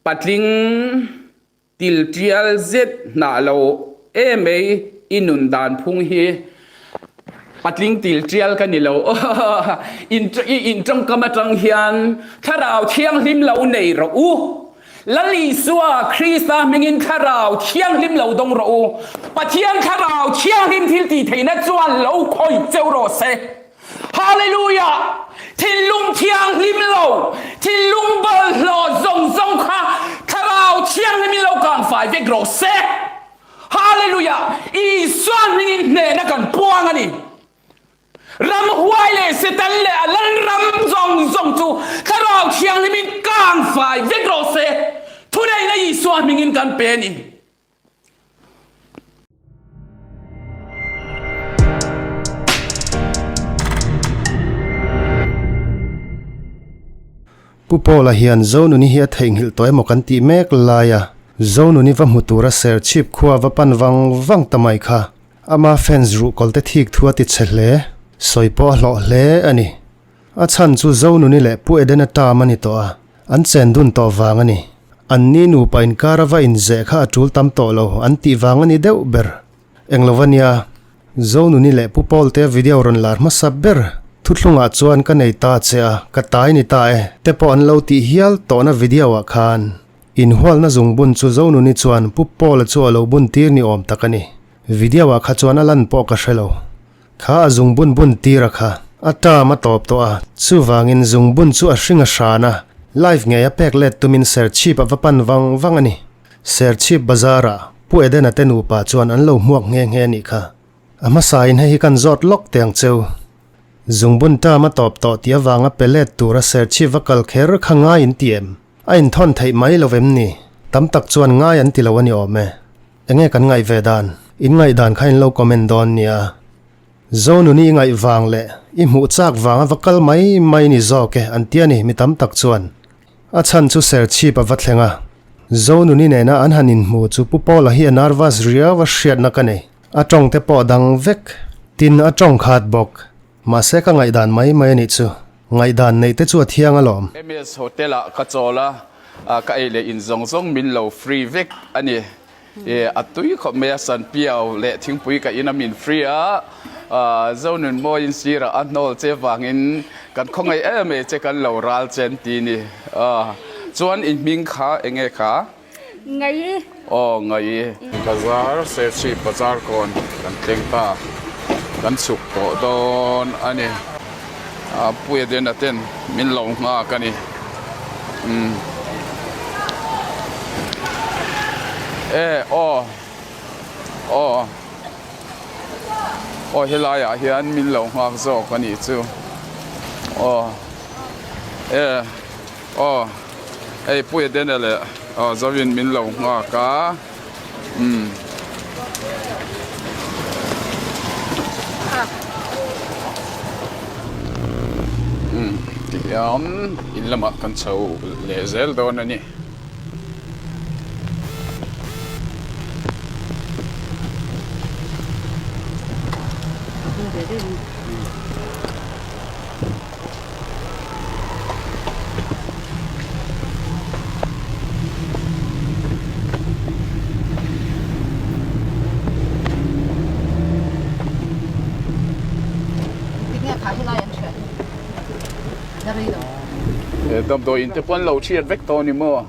Patling til tial zet hnah lo emai i nun dan phung hi patling til tial ka ni lo in i in tawngkam atang hian thlarau thianghlim lo nei rawh u Lal Isua Krista hmingin thlarau thianghlim lo dawng rawh u Pathian thlarau thianghlim thil tih theihna chuan lo khawih cheu rawh se. Hallelujah! Thinlung thianghlim lo, thinlung bawlhhlawh zawng zawng kha Thlarau Thianghlimin lo kangfai vek rawh se. Hallelujah! Isua hmingin hnehna kan puang a ni. Ramhuai leh Satan leh a lalram zawng zawng chu Thlarau Thianghlimin kangfai vek rawh se. Thuneihna Isua hmingin kan pe a ni. Pu Paula hian Zonuni hi a theihnghilh tawh emaw kan tih mek lai a, Zonuni va hmu tura Serchhip khua va pan vang vang ta mai kha ama fans ruhkawl te thik thu a ti chhe hle, sawi pawh a hlawh hle a ni. A chhan chu Zonuni leh Pu Edena term a ni tawh a, an chen dun tawh vang a ni. An ni nupa inkar a va inzeh kha a tul tam tawh lo an tih vang a ni deuh ber. Eng lo va nia, Zonuni leh Pu Paul te video rawn lar hmasa ber thuthlungah chuan ka nei ta che a, ka tai ni ta e te pawh an lo tih hial tawhna video ah khan inhualna zungbun chu Zonuni chuan Pu Paul-a chu a lo bun tir ni awm tak a ni. Video ah kha chuan a lan pawh ka hre lo. Kha a zungbun bun tir a kha. A term a tawp tawh a, chuvangin zungbun chu a hring a hran a, live ngei a pek let tumin Serchhip a va pan vang vang a ni. Serchhip bazar ah Pu Edena te nupa chuan an lo hmuak nghe nghe a nih kha. A hmasain hei hi kan zawt lawk teh ang cheu. Zungbun term a tawp tawh tih avanga pe let tura Serchhip va kal kher kha ngai in ti em? A inthawn theih mai lo vem ni? Tam tak chuan ngai an ti lo a ni awm e. Enge kan ngaih ve dan? In ngaih dan kha in lo comment dawn nia. Zonuni i ngaih vang leh i hmuh chak vang a va kal mai mai ni zawk e an ti a ni mi tam tak chuan. A chhan chu Serchhip a va thleng a. Zonuni nena an han inhmu chu Pu Paula hi a nervous riau a hriatna ka nei. A tawng te pawh dang vek. Tin a tawng khat bawk. Mahse ka ngaihdan mai mai a nih chu. Ngaihdan neih te chu a thiang alawm. MS Hotel ah ka chawl a, ka ei leh in zawng zawng min lo free vek a ni. A tui khawp mai a, Sanpiau leh thingpui ka in a min free a, Zonunmawiin sirah a hnawl che vangin kan khawngaih em em che kan lo ral chen ti ni. Chuan i hming kha enge kha? Ngai. Aw ngai. Bazar Serchhip bazar kawn kan tleng ta kan chhuk tawh dawn a ni. A Puia den a ten min lo nghak a ni. Umm. E aw aw aw helai ah hian min lo nghak zawk a nih chu aw e. Aw hei Puia Dena leh aw Zovin min lo nghak a umm. Umm tihian in lamah kan chho leh zel dawn a ni. Damdawi in te pawh an lo chhiat vek tawh a ni maw?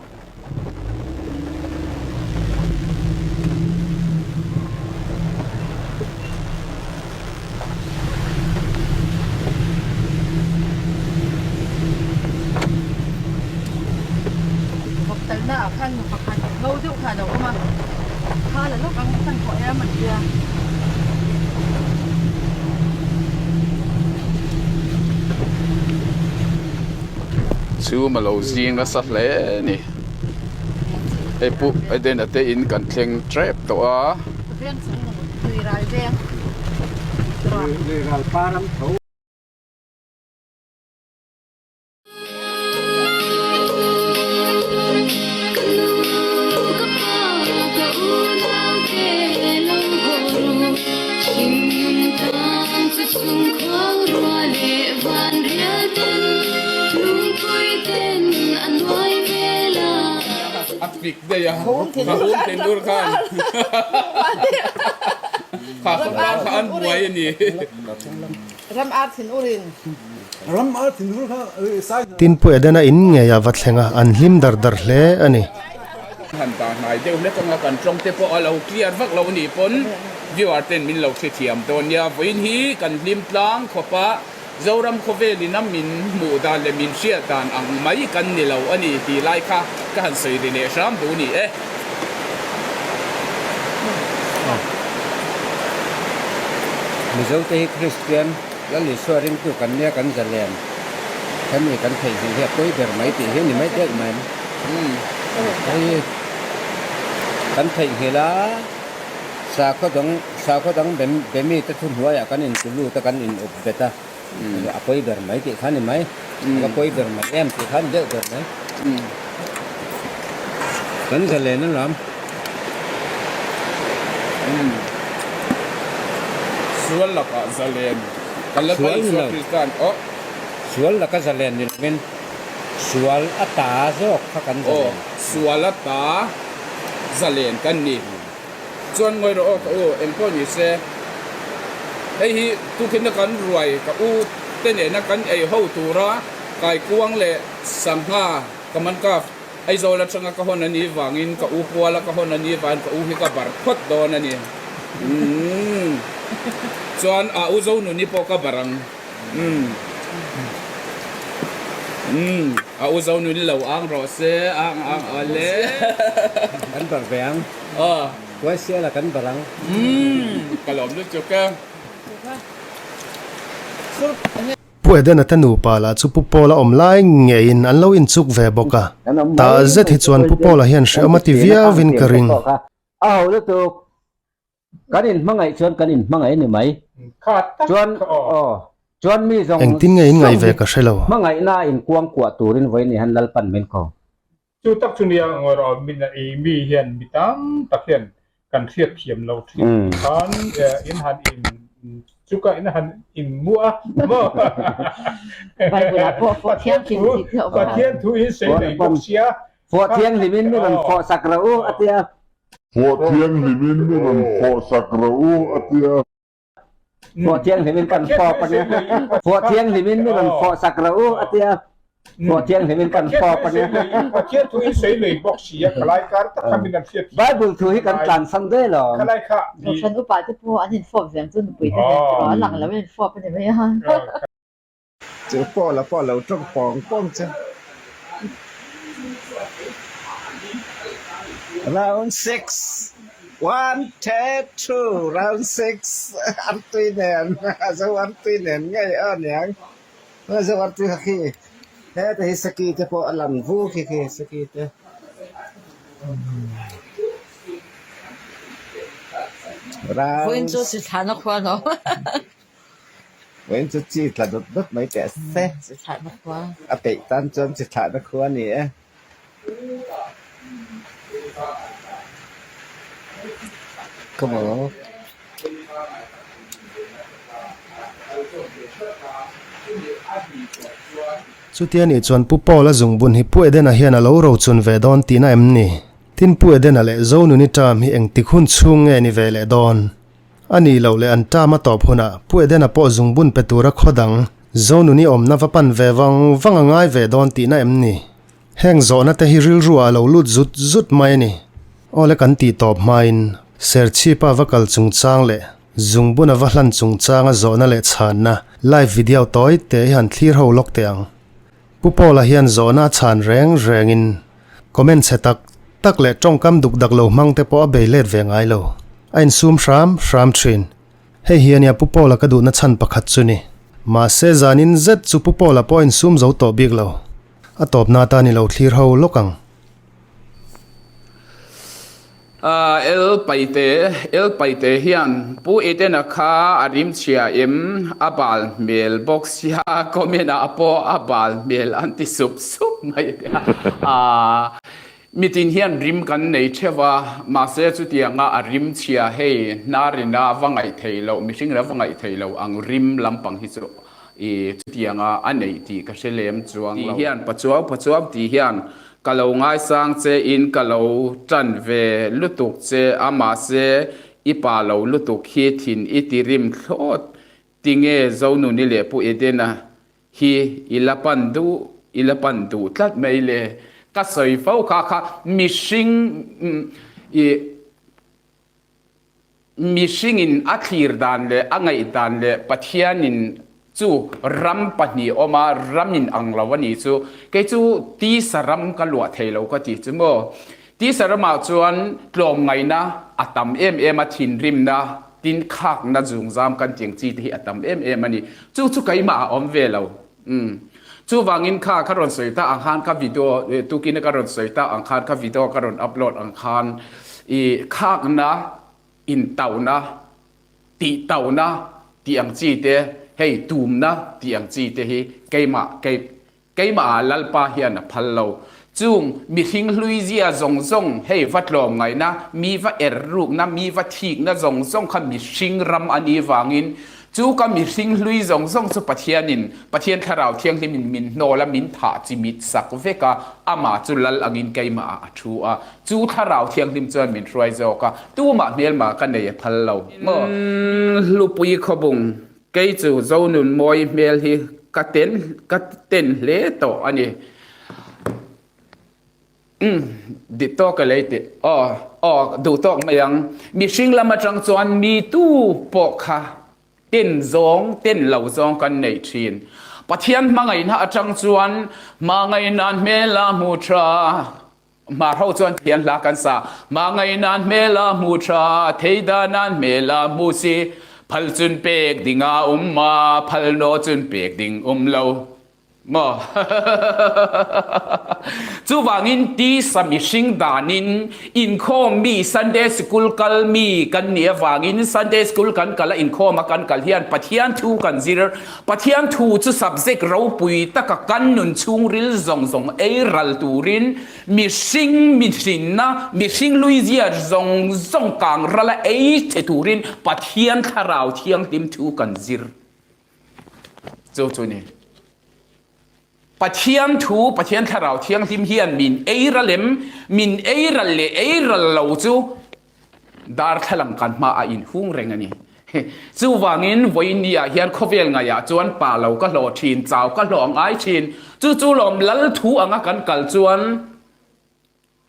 Chhum a lo zing nasa hle a ni. Hei pawh Edena te in kan thleng tep tawh a. pik daih a, ka um thinur khan kha khawtlang kha an buai a ni. Ram ar thinurin. Ram ar thinur kha sai. Tin Pu Edena in ngei a va thleng a, an hlim dar dar hle a ni. Han dah hnai deuh hlek anga kan tawng te pawh a lo clear vak lo nih pawn viewer ten min lo hrethiam dawn nia. Vawiin hi kan hlim tlang khawp a, Zoram khawvel in a min hmuh dan leh min hriat dan ang mai kan ni lo a ni tih lai kha ka han sawi ri leh hram duh ni e. Mizote hi Kristian Lal Isua ringtu kan nia kan zalen hemi kan theihnghilh hi a pawi ber mai tih hi a ni mai daih mai. Hei kan theihnghilh a sakhaw dang sakhaw dang be mite thu hnuaiah kan intu lut a kan in up bet a a pawi ber mai tih kha a ni mai. A pawi ber mai em tih kha a ni deuh ber mai. Kan zalen a lam. Sual lakah zalen. Kan la Sual ni Isua lo. Kristan aw. Sual laka zalen ni lovin sual a ta zawk kha kan Aw, zalen. sual a ta zalen kan ni. Chuan ngawi rawh aw ka u, engpawh ni se. Hei hi tukhina kan ruai ka u te nena kan ei ho tura kaikuang leh sangha ka man kaf. Aizawl atanga ka hawn a nih vangin ka u puala ka hawn a nih vangin ka u hi ka bar phawt dawn a ni. Umm. Chuan a u Zonuni pawh ka bar ang. Umm. Umm. A u Zonuni lo ang rawh se. Ang ang awle. Kan bar ve ang. Aw. Tuaisiala kan bar ang. Umm. Ka lawm lutuk e. Pu Edena te nupa lah chu Pu Paula awm lai ngeiin an lo inchuk ve bawk a, tah zet hi chuan Pu Paula hian hrehawm a ti viauin ka ring. A ho lutuk, kan inhmangaih chuan kan inhmangaih a ni mai. Chuan aw, chuan mi zawng Engtin nge in ngaih zawng ve hi ka hre lo. hmangaihna a inkuangkuah turin vawiin hian Lalpan min ko. Chu tak chu nia ngawi min a ei mi hian mi tam tak hian kan hriat thiam lo thin khan in han in chuka in han in mu a maw Pathian thu Pathian thu in sei nei bawk sia Fawh thianghlim in mi rawn fawh sak rawh u a tia. Fawh thianghlim in mi rawn fawh sak rawh u a tia. Fawh thianghlim in kan fawp a nia. Fawh thianghlim in mi rawn fawh sak rawh u a tia. Fawh thianghlim in kan fawp a nia. Pathian thu in sawi lui bawk si a, khalai kar tak kha min an hriat thiam. Bible thu hi kan tlan sam daih lo. Khalai kha. Kohhran upa te pawh an infawp veng chu nupui te nen tiraw a lang lo in infawp a ni mai a. Chu Paula pawh a lo tawng pawng pawng che. Round 6 One two two Round 6 Artui nen Zo artui nen ngei aw niang Zo artui kha khi heta hi saki te pawh a lang vu khi khi saki te. Vawiin Round chu sithlahna khua lo. Vawiin chu chi tla dawt dawt mai teh se. Chi thlahna khua. A peih tan chuan chi thlahna khua a ni e. Come on. Chutia nih chuan Pu Paula zungbun hi Pu Edena hian a lo rochun ve dawn tihna em ni? Tin Pu Edena leh Zonuni term hi engtik hun chhung nge ni ve leh dawn? A nih loh leh an term a tawp hunah Pu Edena pawh zungbun pe tura khaw dang Zonuni awmna va pan ve vang vang a ngai ve dawn tihna em ni? Heng zawhna te hi rilru ah a lo lut zut zut mai a ni. Awle kan tih tawp hmain Serchhipa va kal chungchang leh zungbun a va hlan chungchanga zawhna leh chhanna live video tawi te hi han thlir ho lawk teh ang. Pu Paula hian zawhna a chhan reng rengin comment chhe tak tak leh tawngkam duk dak lo hmang te pawh a bei let ve ngai lo. A insum hram hram thin. Hei hi ania Pu Paula ka duhna chhan pakhat chu ni. Mahse zanin zet chu Pu Paula pawh a insum zo tawh bik lo. A tawpna atan i lo thlir ho lawk ang. El Paite, El Paite hian Pu Edena kha a rim chhia em? A bal hmel bawk sia, comment ah pawh a bal hmel an ti sup sup mai a. Mitin hian rim kan nei theuh a, mahse chutianga a rim chhia hei hnarina va ngaih theih loh, mihring la va ngaih theih loh ang rim lampang hi chu i chutianga a neih tih ka hre lem chuang lo. Tih hian pachuau pachuau tih hian. Ka lo ngaisang che in ka lo tan ve lutuk che a mahse i pa lo lutuk hi thin i ti rim thlawt tinge Zonuni leh Pu Edena hi i la pan duh i la pan duh tlat mai le ka sawi fo kha kha mihring i Mihringin a thlir dan leh a ngaih dan leh Pathianin chu ram pahnih awm a, ram in ang lo a nih chu. Kei chu tisa ram ka luah thei lo ka ti chu maw. Tisa ramah chuan tlawmngaihna a tam em em a, thinrimna, tin khakna zungzam kan tih ang chi te hi a tam em em a ni. Chu chu keimah a awm ve lo. Umm. Chuvangin kha ka rawn sawi ta ang khan ka video tukin ka rawn sawi ta ang khan ka video ka rawn upload ang khan i khakna intauhna tihtauhna tih ang chi te hei tumna tih ang chi te hi keimah kei keimah ah Lalpa hian a phal lo. Chung mihring hlui zia zawng zawng hei va tlawm ngaihna, mi va er rukna, mi va thikna zawng zawng kha mihring ram a nih vangin chu ka mihring hlui zawng zawng chu Pathianin, Pathian Thlarau Thianghlimin min hnawl a, min thah chimit sak vek a, amah chu lal angin keimah ah a thu a, chu Thlarau Thianghlim chuan min hruai zawk a, tumah hmelmah ka nei a phal lo maw? Hlupui khawbung Kei chu Zonun mawi hmel hi ka ten ka ten hle tawh a ni. Umm dik tawk ka lei tih aw aw duh tawk mai ang. Mihring lam atang chuan mi tu pawh kha ten zawng ten lo zawng kan neih thin. Pathian hmangaihna atang chuan hmangaihna'n hmel a hmu tha. Hmar ho chuan thian hla kan sa. Hmangaihna'n hmel a hmu tha, theidana'n hmel a hmu si. Phal chun pek ding a um a, phal naw chun pek ding um lo. Maw? Chuvangin tisa mihring danin inkhawm mi Sunday Sikul kal mi kan nih avangin Sunday School kan kal a inkhawm a kan kal hian Pathian thu kan zir Pathian thu chu subject ropui taka kan nun chhungril zawng zawng ei ral turin mihring mihrinna, mihring luizia zawng zawng kang rala ei che turin Pathian thlarau thianghlim thu kan zir chu chu ni. Pathian thu, Pathian thlarau thianghlim hian min ei ral em? Min ei ral leh ei ral lo chu Darthlalang kan hma a inhung reng a ni. Chuvangin vawiin ah hian khawvel ngaihah chuan pa lo ka hlawh thin, chau ka hlawh ang ai thin. Chu chu lawm lal thu anga kan kal chuan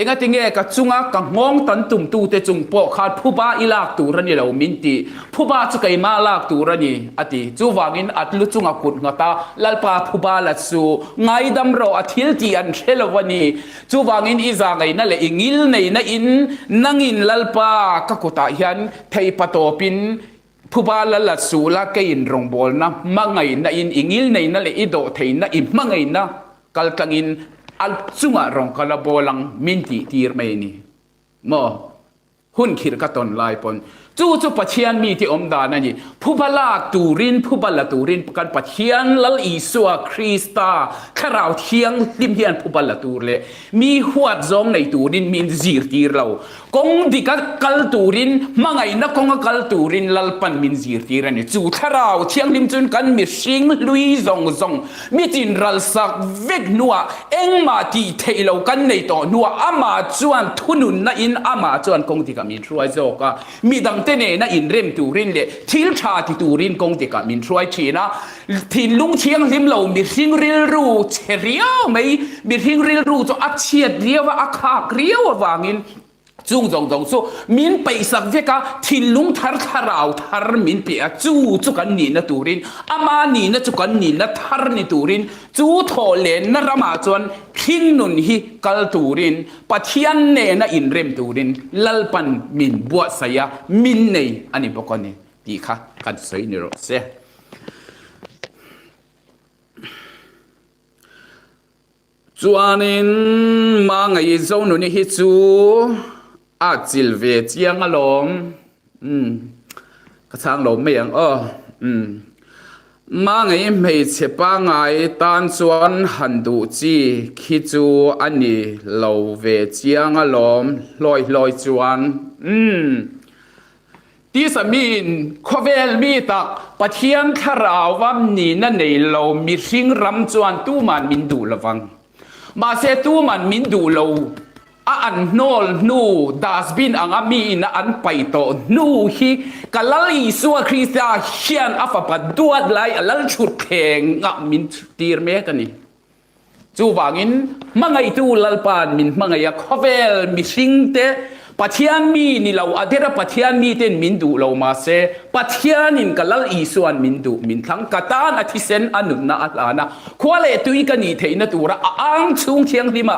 engatinge ka chunga ka nghawng tan tumtute chung pawh khan phuba i lak tur a ni lo min ti. Phuba chu keimah lak tur a ni a ti. Chuvangin a lu chunga kut nghat a, Lalpa phuba la chu ngaidam rawh a thil tih an hre lo a ni. Chuvangin i zangaihna leh i ngilneihna in nangin Lalpa ka kutah hian theihpa tawpin phuba la la suh la, keiin rawngbawlna hmangaihna in i ngilneihna leh i dawhtheihna i hmangaihna kaltlangin a chungah rawng ka la bawl ang min tihtir mai a ni maw? Hun khirh ka tawn lai pawn chu chu Pathian mite awm dan a ni. Phuba lak turin, phuba la turin kan Pathian Lal Isua Krista Thlarau Thianghlim hian phuba la tur leh mi huat zawng nei turin min zirtir lo. Kawng dika kal turin, hmangaihna kawnga kal turin Lalpan min zirtir a ni. Chu Thlarau Thianghlim chuan kan mihring hlui zawng zawng Mi tin ralsak vek hnuah engmah tih theih lo kan nei tawh hnuah amah chuan thununna in amah chuan kawng tikah min hruai zawk a, midangte nena inrem turin leh thil tha ti turin kawng tikah min hruai thin a. Thinlung thianghlim lo mihring rilru chhe riau mai, mihring rilru chu a chhiat riau a, a khak riau avangin, Chung zawng zawng chu min peihsak vek a, thinlung thar thlarau thar min pe a, chu chu kan nihna turin, ama nihna chu kan nihna thar ni turin, chu thawhlenna ramah chuan thingnun hi kal turin, Pathian nena inrem turin Lalpan min buatsaih a, min nei a ni bawk a ni tih kha kan sawi ni rawh se. Chuanin Mangaih Zonuni hi chu a chil ve chiang alawm. Umm ka chhang lo mai ang aw. Umm Mangaih hmeichhe pangai tan chuan han duh chi khi chu a ni lo ve chiang alawm hlawi hlawi chuan. Umm Tisa miin khawvel mi tak Pathian thlarauva nihna nei lo mihring ram chuan tuman min duh lovang. Mahse tuman min duh lo a an hnawl hnu dustbin anga mi ina an paih tawh hnu hi ka Lal Isua Krista hian a fapa duat lai a lal chhut thleng ah min tir mek a ni. Chuvangin hmangaihtu Lalpa'n min hmangaih a, khawvel mihringte Pathian mi ni lo, a dera Pathian miten min duh lo mahse Pathianin ka Lal Isua'n min duh, min thlang, ka tan a thisen a nunna a hlan a, khua leh tui ka nih theihna tura a ang chhung thianghlima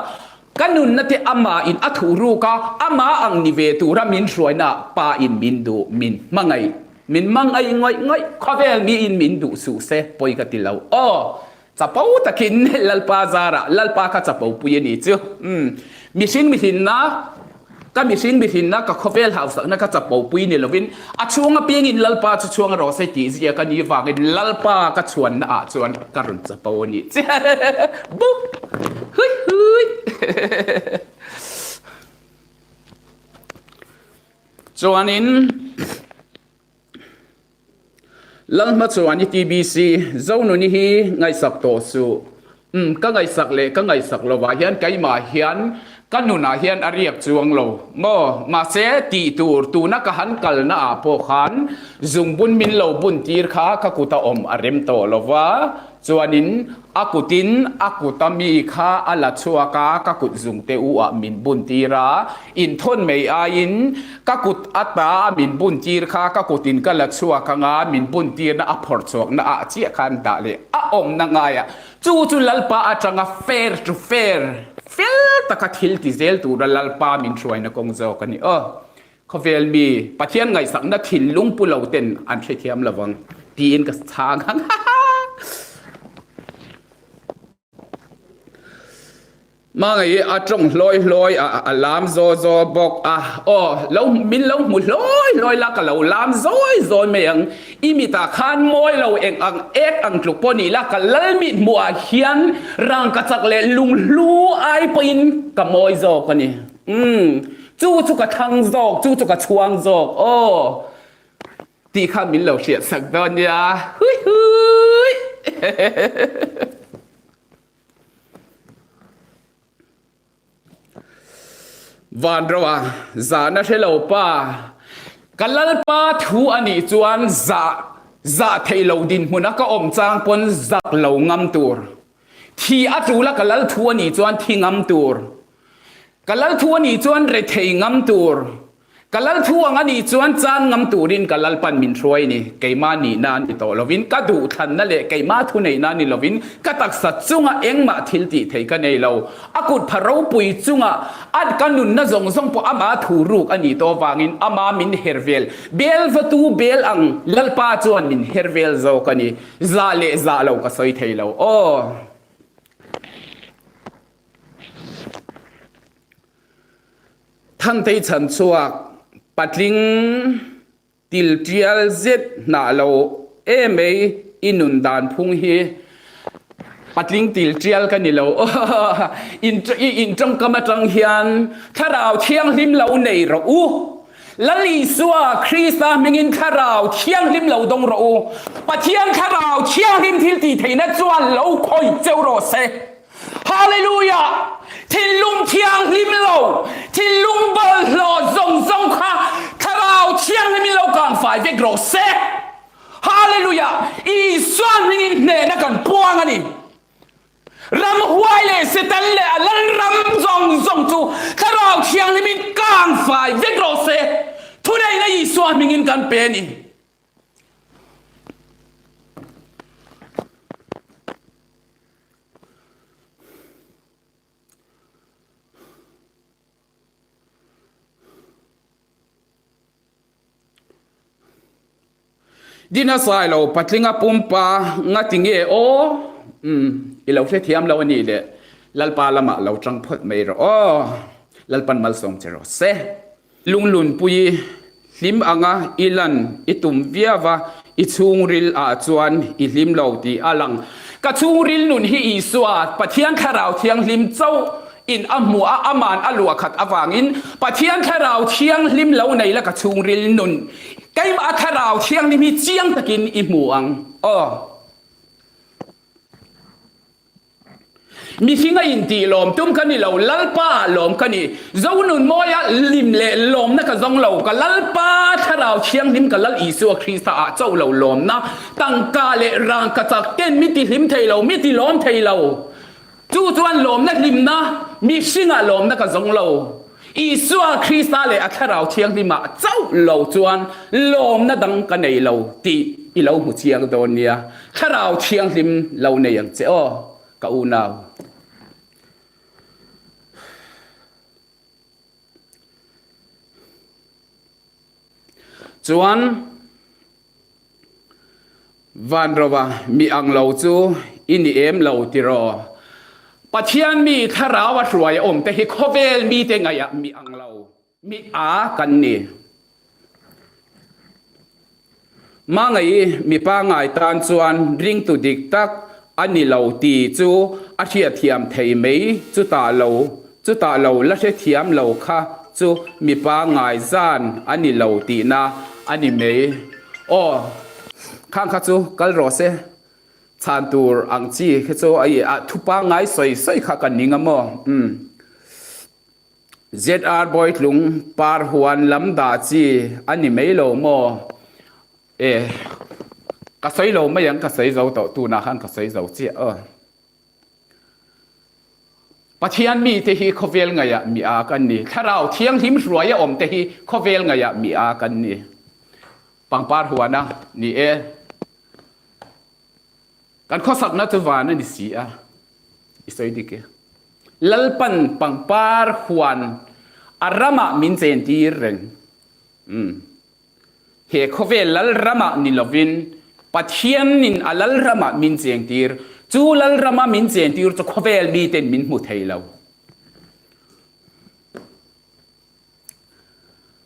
ka nunna te amahin a thuh ruk a, amah ang ni ve tura min hruaina Pain min duh, min hmangaih, min mangaih ngawih ngawih, khawvel miin min duh suh se pawi ka ti lo aw. Chapo takin Lalpa zarah Lalpa kha chapo pui a ni chu. Umm. Mihring mihrinna, ka mihring mihrinna, ka khawvel hausakna kha chapo pui ni lovin a chhung apiangin Lalpa chu chhuang rawh se tih zia ka ni vangin Lalpa ka chhuanna ah chuan ka rawn chapo a ni che. Bup! Hui hui! Chuanin. Lalhmachuan i TBC, Zonuni hi ngaihsak tawh suh. Umm, ka ngaihsak leh ka ngaihsak lovah hian keimah hian ka nunah hian a riak chuang lo maw? Mahse, tih tur tuna ka han kalna ah pawh khan zungbun min lo bun tir kha ka kuta awm a rem tawh lova, chuanin a kutin a kuta mi kha a la chhuak a, ka kut zungte u ah min bun tir a, Inthawn mai aiin ka kut ata a min bun tir kha ka kutin ka la chhuak anga min bun tirna a phawrh chhuakna ah chiah khan dah leh a awmna ngaiah chu chu Lalpa atanga fair to fair fel taka thil ti zel tura Lalpa min hruaina kawng zawk a ni aw. Khawvel mi Pathian ngaihsakna thinlung pu lo ten an hrethiam lovang tiin ka chhang ang. Hmangaih a tawng hlawi hlawi a, a lam zaw zaw bawk a. Aw, lo, min lo hmu hlawi hlawi la, ka lo lam zawi zawi mai ang. I mitah khan mawi lo eng ang ek ang tluk pawh ni la, ka lal mit hmuhah hian rangkachak leh lunghlu ai pawhin ka mawi zawk a ni. Umm, chu chu ka thlang zawk, chu chu ka chhuang zawk. Aw. Tih kha min lo hriat sak dawn nia. Hui hui. Van roa zahna hre lo pa. Ka Lalpa thu a nih chuan zah zah theih lo dinhmuna ka awm chang pawn zak lo ngam tur. Thi a tul a ka Lal thu a nih chuan thi ngam tur. Ka Lal thu a nih chuan rethei ngam tur. Ka lal thu ang a nih chuan chan ngam turin ka Lalpan min hruai ni. Keimah nihna a ni tawh lovin, ka duhthlanna leh keimah thuneihna ni lovin ka taksa chunga engmah thil tih theih ka nei lo. A kut pha ropui chunga a ka nunna zawng zawng pawh ama thu ruk a nih tawh avangin ama min her vel. Bel vatu bel ang Lalpa chuan min her vel zawk a ni. Zah leh zah lo ka sawi thei lo. Aw. Thantei chhan chhuak patling til tial zet hnah lo emai i nun dan phung hi patling til tial ka ni lo in i in tawngkam atang hian thlarau thianghlim lo nei rawh u Lal Isua Krista hmingin thlarau thianghlim lo dawng rawh u Pathian thlarau thianghlim thil tih theihna chuan lo khawih cheu rawh se. Hallelujah! Thinlung thianghlim lo, thinlung bawlhhlawh zawng zawng kha Thlarau Thianghlimin lo kangfai vek rawh se. Hallelujah! Isua hmingin hnehna kan puang a ni. Ramhuai leh Satan leh a lalram zawng zawng chu Thlarau Thianghlimin kangfai vek rawh se. Thuneihna Isua hmingin kan pe a ni. Dina Sailo patlinga pumpa ngati nge aw umm i lo hrethiam lo a nih le Lalpa lamah lo tang phawt mai rawh aw Lalpan malsawm che rawh se. Lunglunpui hlim anga i lan i tum viau a, i chhungril ah chuan i hlim lo tih a lang. Ka chhungril nun hi Isua, Pathian Thlarau Thianghlim chauh in a hmuh a, aman a luah khat avangin Pathian Thlarau Thianghlim lo nei la ka chhungril nun keimah a Thlarau Thianghlim hi chiang takin i hmu ang. Aw. Mihring a intih lawm tum ka ni lo, Lalpa ah lawm ka ni. Zonunmawia lim leh lawmna ka zawng lo, ka Lalpa Thlarau Thianghlim ka Lal Isua Krista ah chauh lo lawmna, tangka leh rangkachak ten mi ti hlim thei lo, mi ti lawm thei lo. Chu chuan lawmna hlimna, mihringah lawmna ka zawng lo. Isua Krista leh a Thlarau Thianghlimah chauh lo chuan lawmna dang ka nei lo tih i lo hmu chiang dawn nia. Thlarau Thianghlim lo nei ang che aw, ka unau. Chuan Vanrova mi ang lo chu i ni em lo tiraw? Pathian mi thlarau a hruai a awm te hi khawvel mite ngaihah mi ang lo, mi a kan ni. Hmangaih mi pangngai tan chuan ringtu dik tak a ni lo ti chu a hriatthiam thei mai chutah lo chutah lo la hrethiam lo kha chu mi pangngai zan a ni lo tihna a ni mai. Aw khang kha chu kal rawh se chhan tur ang chi khi chu a thu pangngai sawi sawi kha ka ning a maw umm. ZR Bawitlung par huan lam dah chi a ni mai lo maw? E, ka sawi lo mai ang, ka sawi zo tawh, tunah khan ka sawi zo chiah aw. Pathian mite hi khawvel ngaihah mi a kan ni, Thlarau Thianghlim hruaia awmte hi khawvel ngaihah mi a kan ni. Pangpar huana ni e. Kan khawsakna chu van a ni si a, i sawi dik e. Lalpan pangpar huan a ramah min chentir reng. Umm. He khawvel lal ramah ni lovin Pathianin a lal ramah min chengtir. Chu lal rama min chentir chu khawvel miten min hmu thei lo.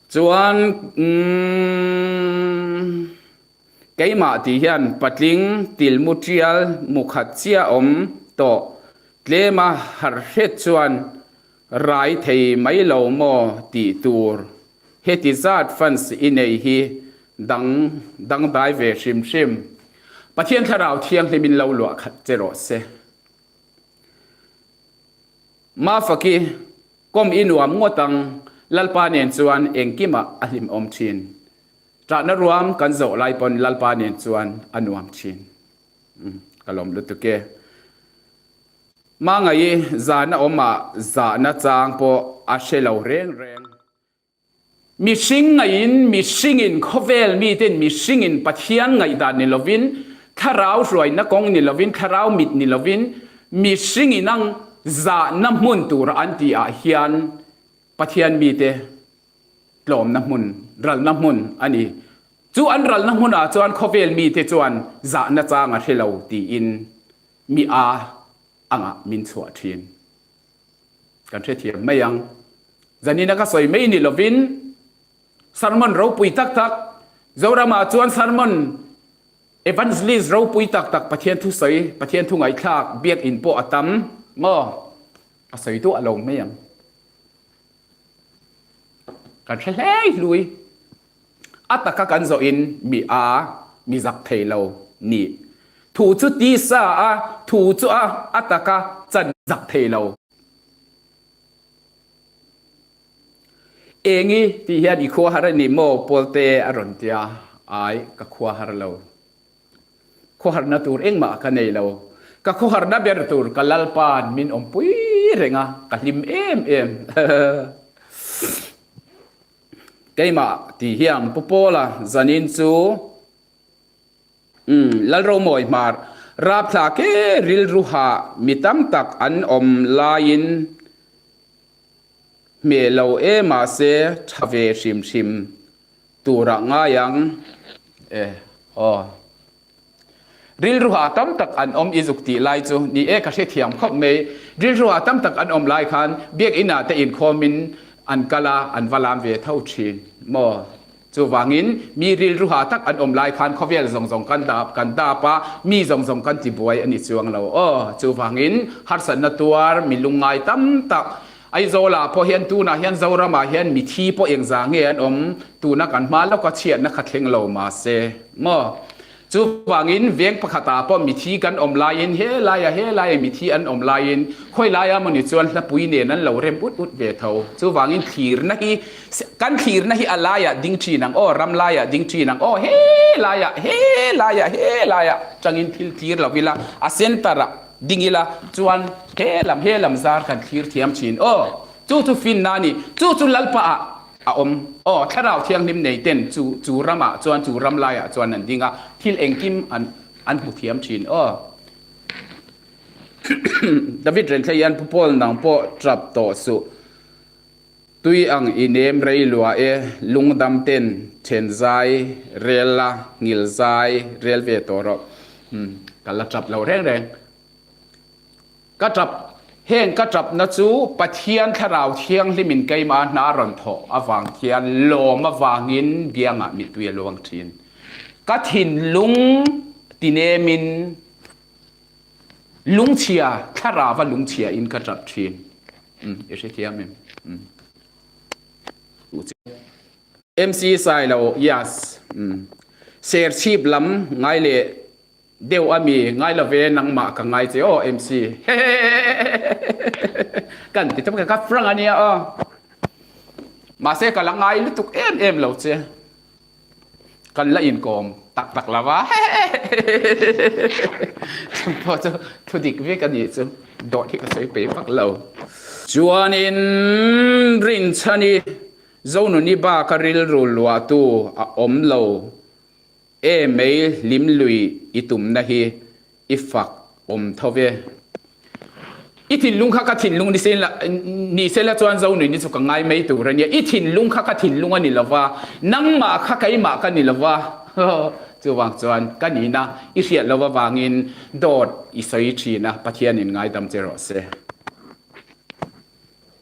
Chuan umm. Keimah tih hian patling tilmu tial mu khat chiah awm tawh tlema harh hret chuan rai thei mai lo maw tih tur heti zat fans i nei hi dang dangdai ve hrim hrim. Pathian Thlarau Thianghlimin lo luah khat che rawh se. Mafaki kawm i nuam ngawt ang Lalpa nen chuan engkimah a hlimawm thin. Ṭahna ruam kan zawh lai pawn Lalpa nen chuan a nuam ṭhin. Umm, ka lawm lutuk e. Hmangaih i zahna awm ah zahna chang pawh a hre lo reng reng. Mihring ngaihin mihringin khawvel miten mihringin Pathian ngaihdan ni lovin thlarau hruaina kawng ni lovin thlarau mit ni lovin mihringin ang zahna hmun tur an tih ah hian Pathian mite tlawmna hmun, ralna hmun a ni. Chu an ralna hmunah chuan khawvel mite chuan zahna chang a hre lo tiin mi a angah min chhuah thin. Kan hrethiam mai ang. Zanina ka sawi mai ni lovin sermon ropui tak tak, Zoramah chuan sermon evangelist ropui tak tak Pathian thu sawi, Pathian thu ngaihthlak, biakinn pawh a tam maw? A sawi duah lo mai ang. Kan hre hlei hlui. A taka kan zawhin mi a, mi zak thei lo ni. Thu chu tisa a, thu chu a, a taka chan zak thei lo. Engi tih hian i khua har a ni maw Pawlte a rawn tia, ai ka khua har lo. Khawharna tur engmah ka nei lo. Ka khawharna ber tur ka Lalpa'n min awmpui reng a, ka hlim em em. Keimah tih hian Pu Pawla zanin chu umm Lalromawi hmar rapthlak e rilru hah mi tam tak an awm laiin hmeh lo e mahse tha ve hrim hrim Turah ngai ang e aw. Rilru ah tam tak an awm i zuk tih lai chu ni e ka hrethiam khawp mai. Rilru ah tam tak an awm lai khan biakinn ah te inkhawm in an kal a an va lam ve tho thin maw. Chuvangin mi rilru ah tak an awm lai khan khawvel zawng zawng kan dap kan dap a mi zawng zawng kan ti buai a ni chuang lo aw. Chuvangin harsatna tuar mi lungngai tam tak Aizawlah pawh hian tunah hian Zoramah hian mithi pawh engzah nge an awm? Tuna kan hma lawka chhiatna kha thleng lo mahse maw? Chuvangin veng pakhatah pawh mithi kan awm laiin he laia he laia mithi an awm laiin khawi laia mawni chuan hlapui nen an lo rem ut ut ve tho. Chuvangin thlirna hi kan thlirna hi a laiah ding thin ang aw, ram laiah ding thin ang aw, he laiah he laiah he laiah tangin thil thlir lo ila a center ah ding ila chuan he lam he lam zar kan thlir thiam thin aw. Chu chu finna a ni. Chu chu Lalpa ah A awm. Aw, Thlarau Thianghlim nei ten chu chu ramah chuan chu ram laiah chuan an ding a, thil engkim an an hmu thiam thin. Aw. David Renthlei hian Pu Paul nang pawh tap tawh suh. Tui ang i nem rei lua e, lungdam ten then zai rel la, ngil zai rel ve tawh rawh. Umm, ka la tap lo reng reng. Ka tap, heng ka tapna chu Pathian Thlarau Thianghlimin keimah hna rawn thawh avang hian lawm avangin biangah mittui a luang thin. Ka thinlung tinemin lungchhia, Thlarauva lungchhia in ka tap thin. Umm, i hrethiam em? Umm. MC Sailo, Yes. Umm. Serchhip lam ngai leh Deuh a mi ngai lo ve nangmah ka ngai che aw MC hehehehehehehe kan ti tawp ka frank a nia aw mahse ka la ngai lutuk em em lo che kan la inkawm tak tak lo va hehehehehehe chu pawh chu thu dik vek a nih chu dawt hi ka sawi peih vak lo chuanin rinchhani Zonuni bak a rilru luahtu a awm lo. E mei hlim lui i tumna hi i fak awm tho ve. I thinlung kha ka thinlung ni se la ni se la chuan Zonui ni chu ka ngai mai tur a nia. I thinlung kha ka thinlung a ni lo va, nangmah kha keimah ka ni lo va. Chuvang chuan ka nihna i hriat lo avangin dawt i sawi thin a, Pathianin ngaidam che rawh se.